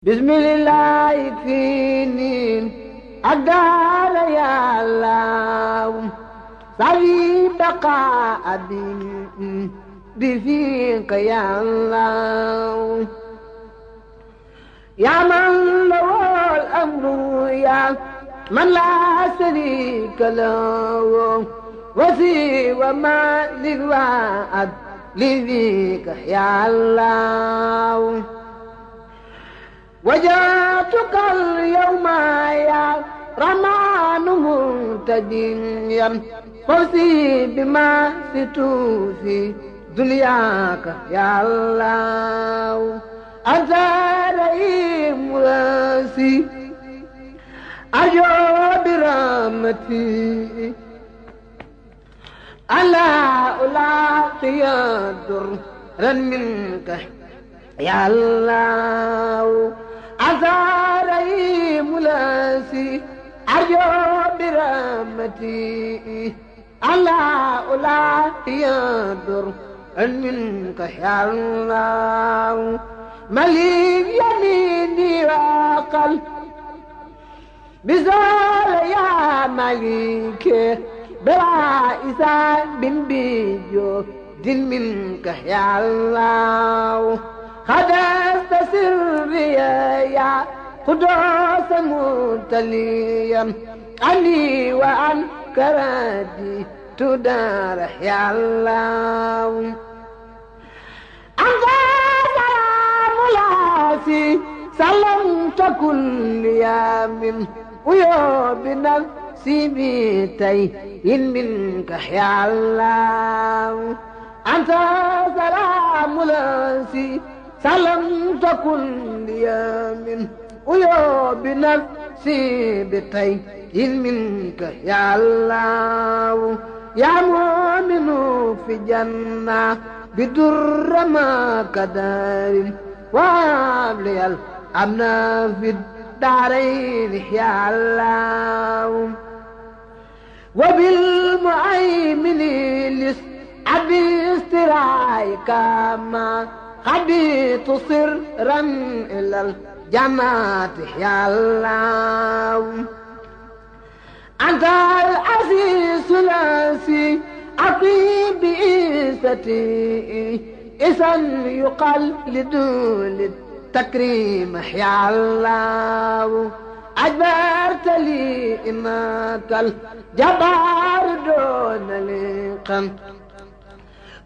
bismillah يكفيني أقدار يا الله صلي بقاء بفيك يا الله يا من له الأمر يا من لا شريك له وسوى ما للوعد لذيك يا الله وجاتك اليوم يا رمان منتجيا فوزي بما ستوفي دنياك يا الله أنت رئيم راسي أجو برحمتي ألا ألاقي درا منك يا الله أزاري ملاسي أرجو برحمتي ألا يدر منك يا الله مليك يميني وقل بزول يا مليك بلا إسان بن بيجو دين منك يا الله خدست سري يا قدوس متليا عني وعن كرادي تدار يا الله أنت سلام لاسي سلمت كل يوم ويا بنفسي بيتي منك يا الله أنت سلام لاسي سلمت كل يوم ويا بنفسي بطي منك يا الله يا مؤمن في جنة بدر ما كدار وابلي الأمن في الدارين يا الله وبالمؤمن لس أبي استرايك ما خبيت سرا إلى الجماعة يا الله أنت العزيز الأسي أطيب بإيستي إذا يقال لدول التكريم يا الله أجبرت لي إنك الجبار دون لقم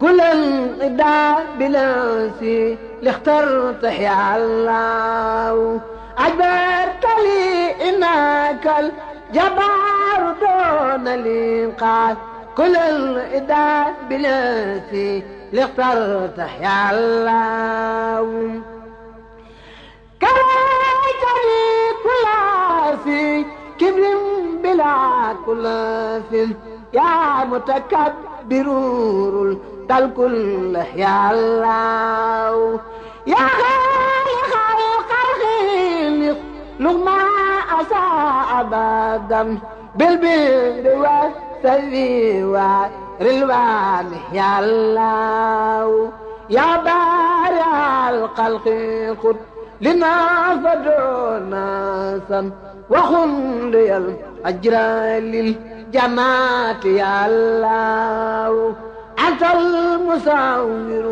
كل انقضاء بلاسي لاخترت يا الله أجبرت لي إنك الجبار دون الإنقاذ كل الإداء بلاسي لاخترت يا الله كرهتني كل في كبر بلا كل في يا متكبر الكل يا الله يا خالق الخلق لغما أساء أبدا بالبر والسر والرلوان يا الله يا بارع الخلق خذ لنا فدعونا سن وخن لي الأجر للجماعة يا الله أنت المصور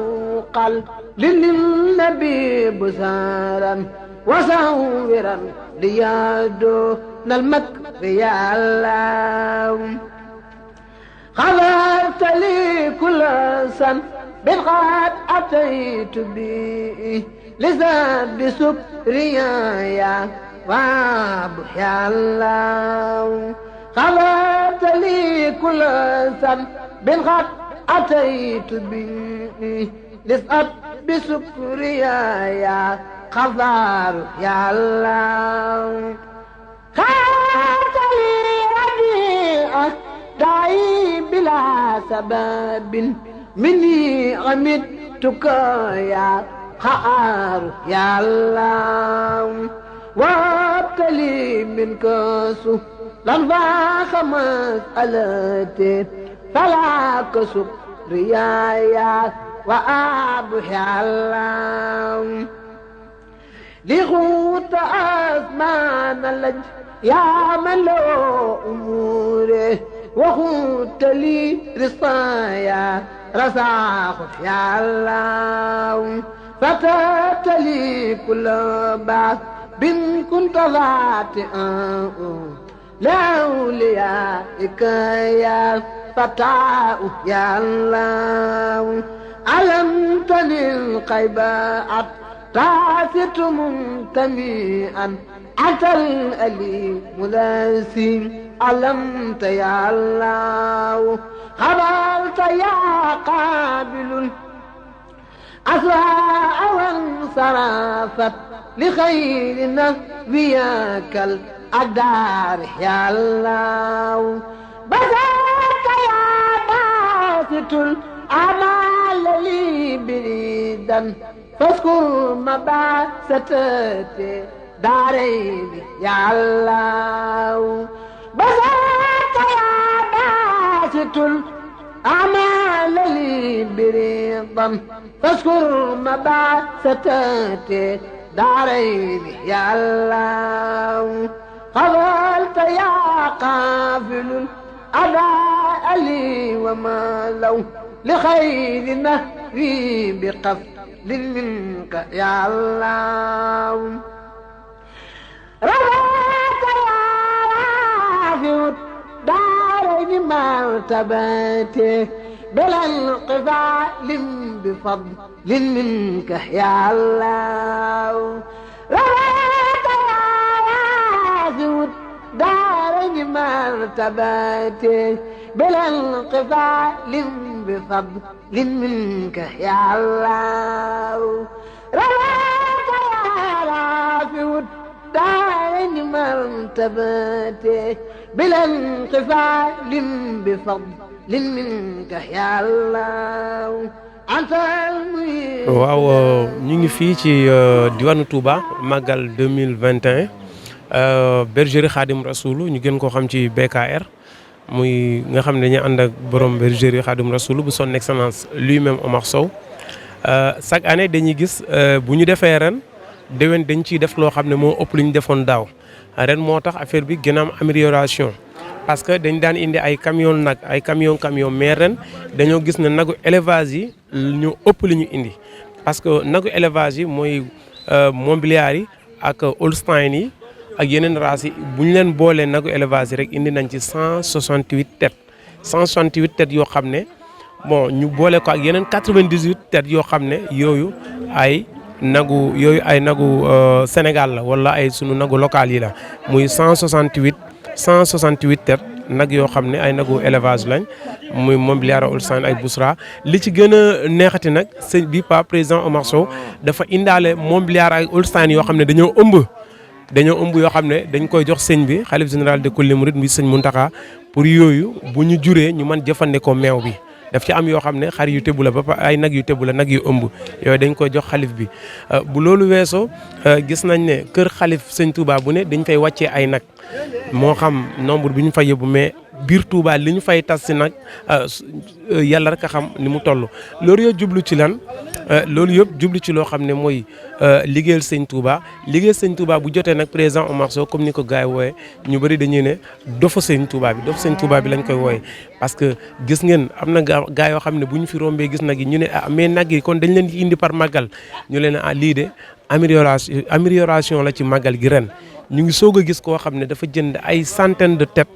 قل للنبي بسارا وصورا ليادو المكر يا الله غفرت لي كل سن بالغاد أتيت به لزاد بسكريا يا وابو يا الله غفرت لي كل سن بالغاد أتيت به لزاد بسكريا يا غفار يا الله خارت لي ربيعك داعي بلا سبب مني غمدتك يا خار يا الله وابتلي منك سهلا فاخ مسألتي فلا كسب ريايا وأبو الله لغوت أزمان اللج يا من له أموره وخوت لي رصايا رزاق يا الله فتات لي كل بعث بن كنت ذاتئا لأوليائك يا فتاة يا الله علمتني القيبات تعثت منتميئا أتى الأليم لاسيم علمت يا الله خبرت يا قابل الأسراء وانصرفت لخير نبيك الأدار يا الله بذلك يا باسط الأعمال لي بريدا فاذكر مباستي دارين يا الله بذلك يا باسط الأعمال لي بريدا فاذكر مباستي دارين يا الله قبلت يا قافل الأداء لي وما لو لخير نهري بقفل منك يا الله رضاك يا رافع دارين مرتبتي بلا انقفال بفضل منك يا الله رضاك يا رافع دارين مرتبتي بلا انقفال بفضل منك يا الله رواك يا رافع الدارين مرتبتي بلا انقفال بفضل منك يا الله أنت المهيب. waaw ñu ngi fii ci diwaanu Touba Magal 2021 bergerie Khadim Rassoul ñu gën koo xam ci BKR muy nga xam ne dañuy ànd ak borom bergerie Khadim Rassoul bu son excellence lui-même Omar Sow chaque année dañuy gis bu ñu defee ren déwén dañ ciy def loo xam ne moo ëpp lu ñu defoon daaw ren moo tax affaire bi gën a am amélioration parce que dañ daan indi ay camion nag ay camion mais ren dañoo gis ne nagu élevage yi ñu ëpp li ñu indi parce que nagu élevage yi mooy mobiliar yi ak Holstein yi ak yeneen races yi bu ñu leen boolee nagu élevage rek indi nañ ci 168 têtes 168 têtes yoo xam ne bon ñu boole ko ak yeneen 98 têtes yoo xam ne yooyu ay nagu Sénégal la wala ay sunu nagu local yi la muy 168 têtes nag yoo xam ne ay nagu élevage lañ muy mobiliar Holstein ay Bousra li ci gën a neexati nag sëñ bi président Omar Sow dafa indaale mobiliar ay Holstein yoo xam ne dañoo ëmb yoo xam ne dañ koy jox sëñ bi xalif général de kulli murid muy sëñ Mountakha pour yooyu bu ñu juree ñu mën jëfandikoo meew bi daf ci am yoo xam ne xar yu tëbu la ba ay nag yu tëbu la nag yu ëmb yooyu dañ koy jox xalif bi bu loolu weesoo gis nañ ne kër xalif sëñ Touba bu ne dañ fay wàccee ay nag moo xam nombre bi ñu fay yóbbu mais biir Touba li ñu fay tas si nag yàlla rek a xam ni mu toll loolu yëpp jublu ci lan loolu yëpp jublu ci loo xam ne mooy liggéeyal sëñ Touba bu jotee nag président Omar Sow comme ni ko gars yi wooyee ñu bëri dañuy ne dofu sëñ Touba bi lañ koy wooyee parce que gis ngeen am na gars yoo xam ne bu ñu fi rombee gis nag yi ñu ne mais nag yi kon dañ leen di indi par màggal ñu leen lii de amélioration la ci màggal gi ren ñu ngi soog a gis koo xam ne dafa jënd ay centaine de têtes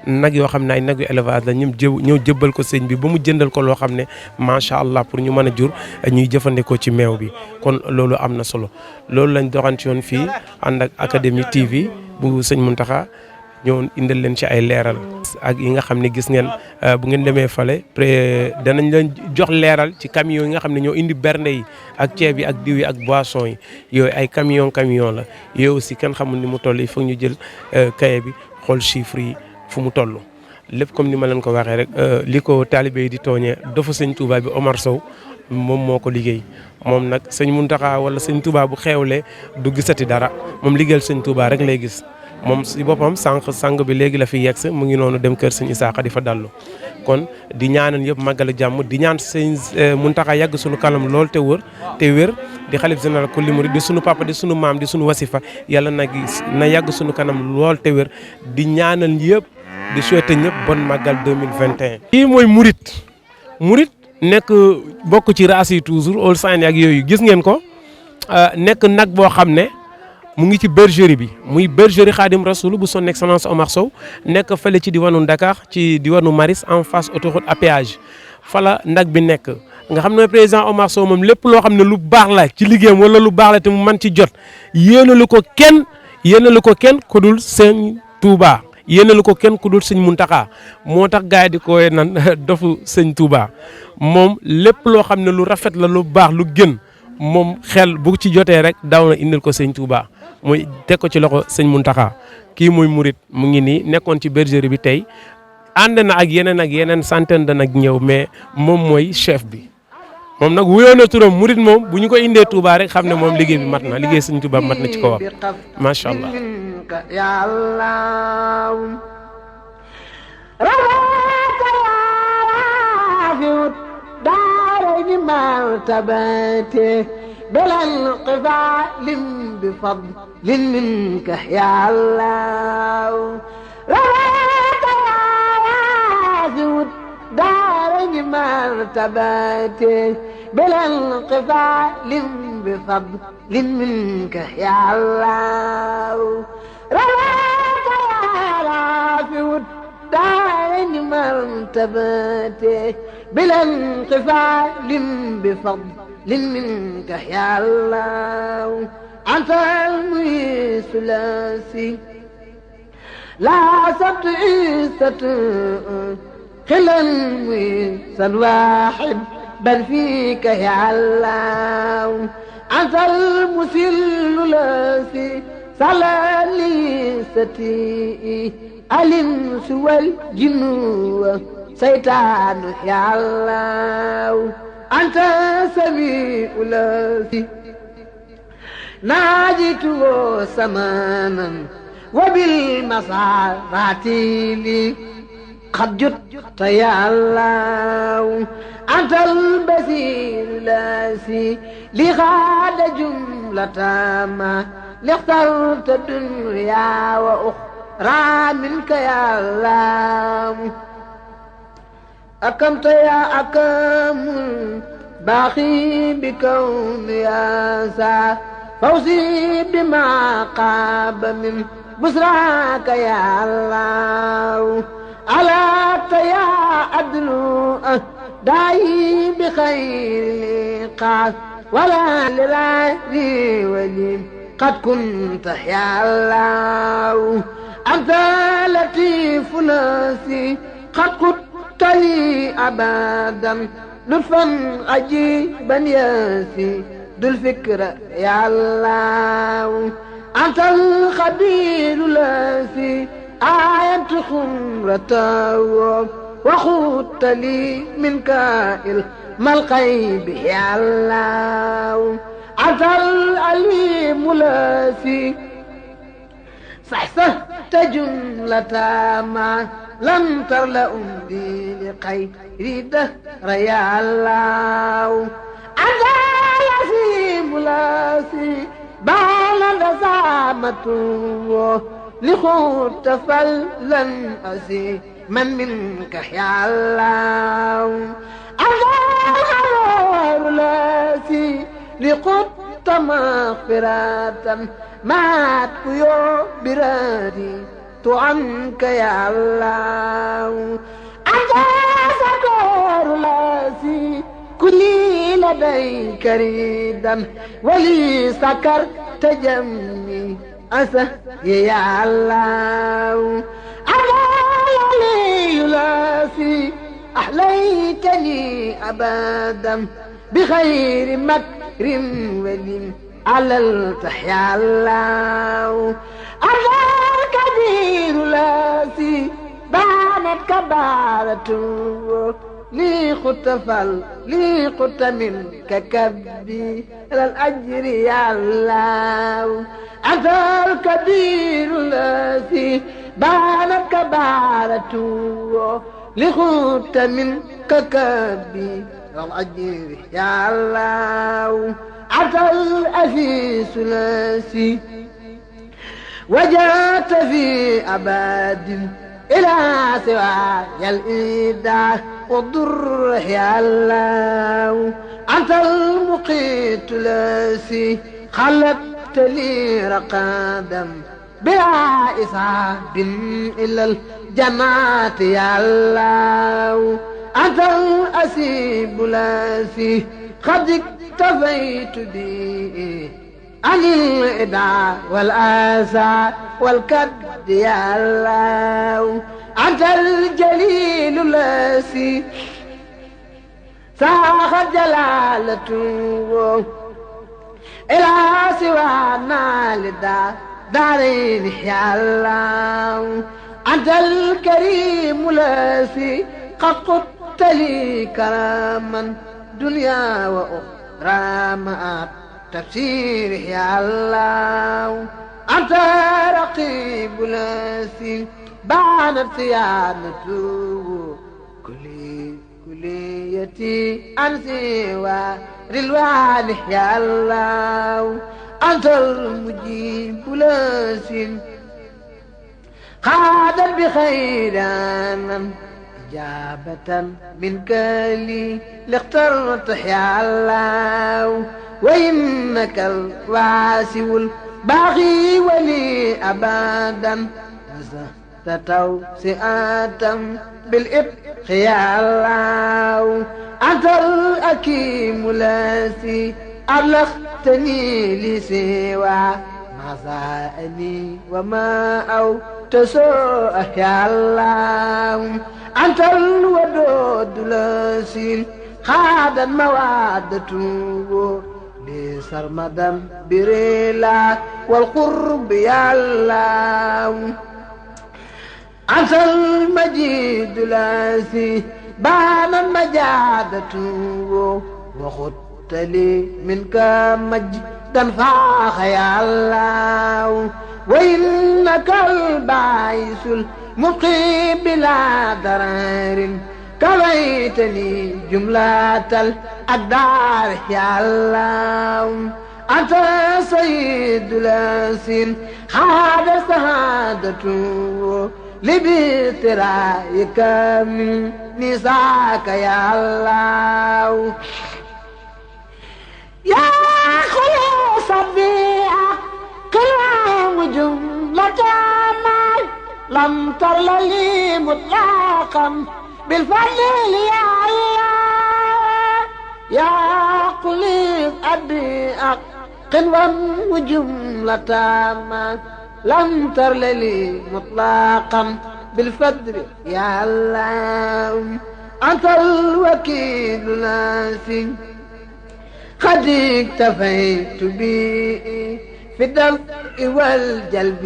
nag yoo xam ne ay nag yu élevage la ñëw jëbbal ko sëñ bi ba mu jëndal ko loo xam ne macha allah pour ñu mën a jur ñuy jëfandikoo ci meew bi kon loolu am na solo loolu lañ doxanti woon fii ànd ak Académie TV bu sëñ Mountakha ñëwoon indal leen ci ay leeral ak yi nga xam ne gis ngeen bu ngeen demee fale danañ leen jox leeral ci camion yi nga xam ne ñoo indi bernde yi ak ceeb yi ak diw yi ak boisson yi yooyu ay camion la yooyu aussi kenn xamul ni mu toll il faut ñu jël cahier bi xool chiffres yi fu mu toll lépp comme ni ma leen ko waxee rek li ko taalibe yi di tooñee dafa sëñ Touba bi Omar Sow moom moo ko liggéey moom nag sëñ Mountakha wala sëñ Touba bu xeewlee du gisati dara moom liggéeyal sëñ Touba rek lay gis moom si boppam sànq sang bi léegi la fi yegg mu ngi noonu dem kër sëñ Isaaxa di fa dallu kon di ñaanal yëpp màggal jàmm di ñaan sëñ Muntaxa yàgg sunu kanam lool te wér di xalif général kulli murid di sunu papa di sunu maam di sunu wasifa yàlla na yàgg sunu kanam lool te wér di ñaanal yëpp di souhaiter ñëpp bon màggal 2021. kii mooy murit nekk bokk ci race yi toujours All Saint ak yooyu gis ngeen ko nekk nag boo xam ne mu ngi ci bergerie bi muy bergerie Khadim Rasoul bu son excellence Omar Sow nekk fële ci diwaanu Dakar ci diwaanu Maris en face autoroute à péage fala nag bi nekk nga xam ne président Omar Sow moom lépp loo xam ne lu baax la ci liggéeyam wala lu baax la te mu mën ci jot yéenalu ko kenn ku dul sëñ Touba yéenalu ko kenn ku dul sëñ Muntaxa moo tax gars yi di ko nan dofu sëñ Touba moom lépp loo xam ne lu rafet la lu baax lu gën moom xel bu ci jotee rek daaw na indil ko sëñ Touba muy teg ko ci loxo sëñ Muntaxa kii muy murit mu ngi nii nekkoon ci bergerie bi tey ànd na ak yeneen centaine de nag ñëw mais moom mooy chef bi moom nag wuyoo na turam murit moom bu ñu ko indee Touba rek xam ne moom liggéey bi mat na liggéey sëñ Touba mat na ci ko wax macha allah. بلا انقفال بفضل منك يا الله رواك يا ذو الدارين مرتباتي بلا انقفال بفضل منك يا الله رواك يا رافع الدارين مرتباتي بلا انقفال بفضل منك يا الله أنت المعز ثلاثي لا سبت عيسة خلا معزا واحد بل فيك يا الله أنت المسل لاسي سلالي ستي الإنس والجن سيطان يا الله أنت سميع لاسي ناجيته سمانا وبالمصارات لي قد جدت يا الله أنت البصير لاسي لغاد جملة ما لاخترت الدنيا وأخرى منك يا الله أكمت يا أكم باقي بكون يا سا فوزي بما قاب من بسراك يا الله ألا يا عدل داعي بخير قاس ولا للعدي ولي قد كنت يا الله أنت لطيف ناسي قد كنت لي أبدا لطفا عجيبا ياسي ذو الفكرة يا الله أنت الخبير لاسي آية خمرته وخدت لي من كائل ما الغيب يا الله أنت العليم لاسي صحصحت جملة ما لم ترلأ بي لخير دهر يا الله أنت العظيم لاسي بان دسامته لخوت فلن أسي من منك يا الله أغار لاسي لقط مغفرة مات كيو برادي عنك يا الله أنت سكور لاسي كلي لديك ريدا ولي سكر تجمي أسه يا الله أنا لاسي أحليتني أبدا بخير مكر ولي على التحيا الله أنا الكبير لاسي بانت كبارته لي خطفل لي قط منك كبي على الأجر يا الله أنت الكبير الذي بانك بارته لخط منك كبي على الأجر يا الله أنت الأسيس الذي وجاءت في أباد إلى سواي الإيداع والضر يا الله أنت المقيت الذي خلقت لي رقادا بلا إصاب إلا الجماعة يا الله أنت الأسيب الذي قد اكتفيت به عن الإدعاء والآسى والكد يا الله أنت الجليل الذي ساخ جلالته إلى سوانا دارين يا الله أنت الكريم الذي قد قدت لي كراما دنيا وأخرى معك تفسير يا الله أنت رقيب الذي بانت صيانته كليتي عن سوى رلوان يا الله أنت المجيب الذي قادت بخيرانا إجابة منك لي لاخترت يا الله وإنك الواسع الباغي ولي أبدا نزهت توسئة بالإبق يا الله أنت الأكيم الذي أبلغتني لسوى ما زائني وما أو تسوء يا الله أنت الودود الذي خاد موادته بسرمدا بريلا والقرب يا الله أنت المجيد الذي بان مجادته وخدت لي منك مجدا فاخ يا الله وإنك الباعث المبقي بلا ضرر كويتني جملة الأقدار يا الله أنت سيد الأسين خاد سعادته لبترايك من نساك يا الله يا خلوص البيئة كلام جملة ما لم تر لي مطلقا بالفضل يا الله يا قليل أبي قنوا وجملة ما لم تر لي مطلقا بالفضل يا الله أنت الوكيل الذي قد اكتفيت بي في الدفء والجلب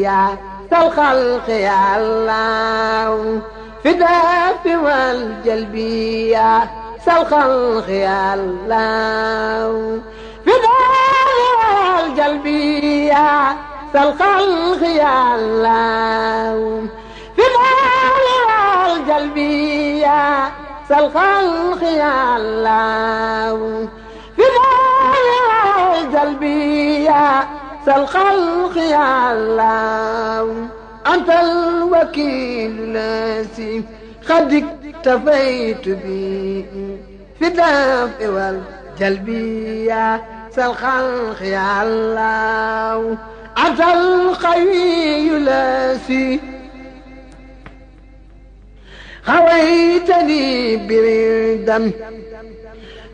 يا الخلق يا الله في الدفء والجلب يا الخلق يا الله في الدفء والجلب يا الخلق يا الله في الدفء والجلب يا الخلق يا الله في القلب يا الخلق يا الله أنت الوكيل الذي قد اكتفيت به في الدفء والجلب يا الخلق يا الله أنت القوي الذي خويتني بردا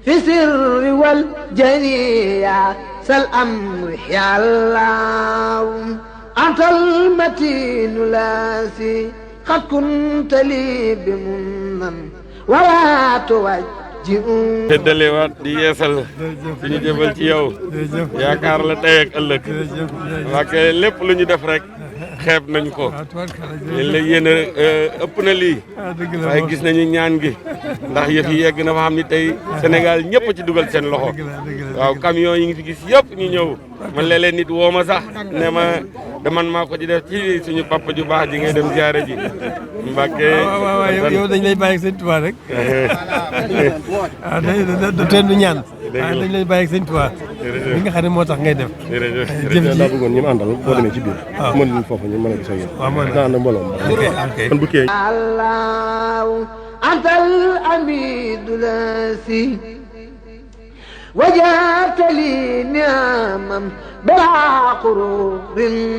في سر والجنية سالأمر يا الله أنت المتين الذي قد كنت لي بمنن ولا توجئ dalewaat di yeesal fi ñu jëbal ci yow yaakaar la tey ak ëllëg waa kay lépp lu ñu def rek xeeb nañu ko léeg-léeg yéen a ëpp na lii waaye gis nañu ñaan gi ndax yëf yi yegg na fa xam ni tey Sénégal ñëpp ci dugal seen loxo waaw camion yi ngi fi gis yëpp ñu ñëw man léeg-léeg nit woo ma sax ne ma man maa ko ci def ci suñu papa ju baax ji ngay dem ziare ji Mbacke. waaw yow dañ lay bàyyi ak sëñ Tuubaa rek waaw tey du ñaan dañ lay bàyyi ak sëñ Tuubaa li nga xam ne moo tax ngay def jëf ji daa bëggoon ñu mu àndal boo demee ci biir mën nañ foofu ñu mën a gis ak yéen daa ànd mbooloo kon bu kii الله أنت العميد لاسي وجعلت لي نعما بلا قرور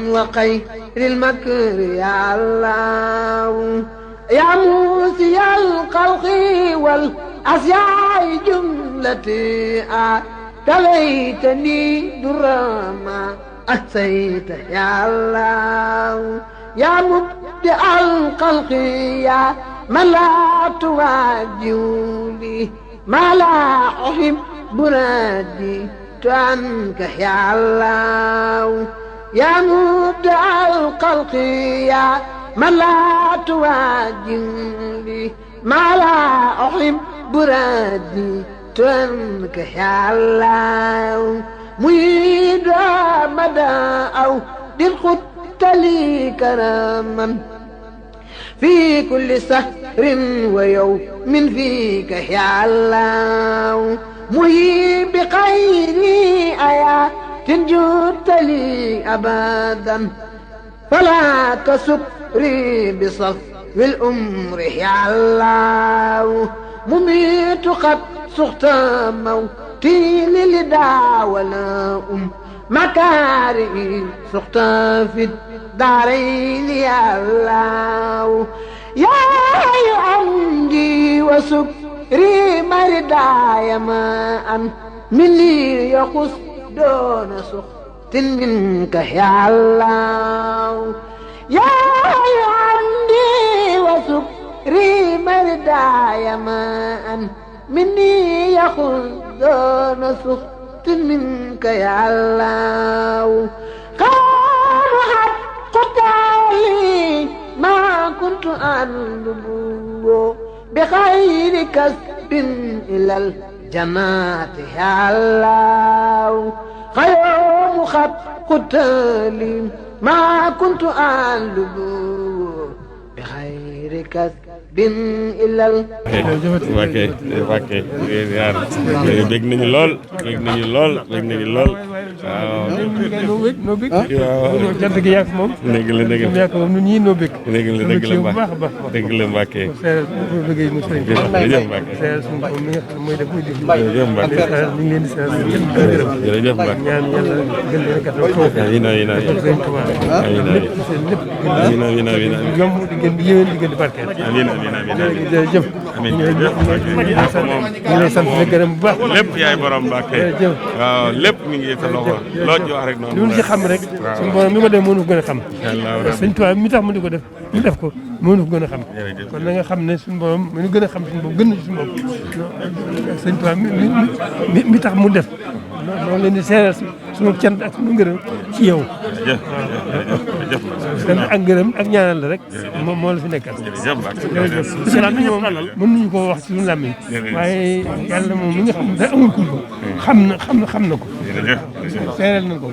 وخير المكر يا الله يا موسي الخلق والأشياء جملتي تليتني درما أتيت يا الله يا مبدع الخلق يا من لا تواجهني ما لا أحب بنادي عنك يا الله يا مبدع الخلق يا من لا تواجهني ما لا أحب بنادي عنك يا الله ميد مدى أو للخط لي كراما في كل سهر ويوم فيك يا الله مهيب بخيري آيات جدت لي أبدا فلا تسكري بصف الأمر يا الله مميت قد سخت موتي للدى ولا مكاري سخت في الدارين يا الله يا عندي وسكري مرداي ماء مني يخص دون سخط منك يا الله يا عندي وسكري مرداي ماء مني يخص دون سخط منك يا الله قالوا حق تعالي ما كنت أندب بخير كسب إلى الجنات يا الله خير حق تعالي ما كنت أندب بخير كسب إلى Mbacke bég nañu lool bég nañu lool bég nañu lool waaw noo bég jant gi yàgg moom dëgg la dëgg la yàgg moom ñun ñii noo bég dëgg la dëgg la bu baax a baax dëgg la Mbacke liggéey mu sëriñ jërëjëf Mbacke suñu borom mi nga xam ne mooy def muy def jërëjëf Mbacke ñu ngi leen di sant gërëm jërëjëf Mbacke ñaan yàlla gën leen a gàttal foofu amiin amiin sëriñ Tuubaa lépp amiin amiin amiin yomb di gën di yéwén di gën di barkeel amiin amiin amiin jërëjëf amiin jërëjëf Mbacke moom ñu lay sant di gërëm bu baax lépp yaay borom Mbacke waaw lépp mi ngi sa loxo loo ci wax rek noonu lu ñu ci xam rek suñu borom mi ko def mënu ko gën a xam sëñ Tuubaa mi tax mu di ko def mu def ko mënu ko gën a xam kon na nga xam ne suñu borom mi nu gën a xam suñu bopp gën na suñu bopp sëñ Tuubaa mi tax mu def noonu leen di seeral suñu cant ak suñu ngërëm ci yow sant ak ngërëm ak ñaanal la rek moo la fi nekkal moom mënuñu koo wax ci suñu làmmiñ waaye yàlla moom mi nga xam ne amul kumpa xam na ko seeral nañ ko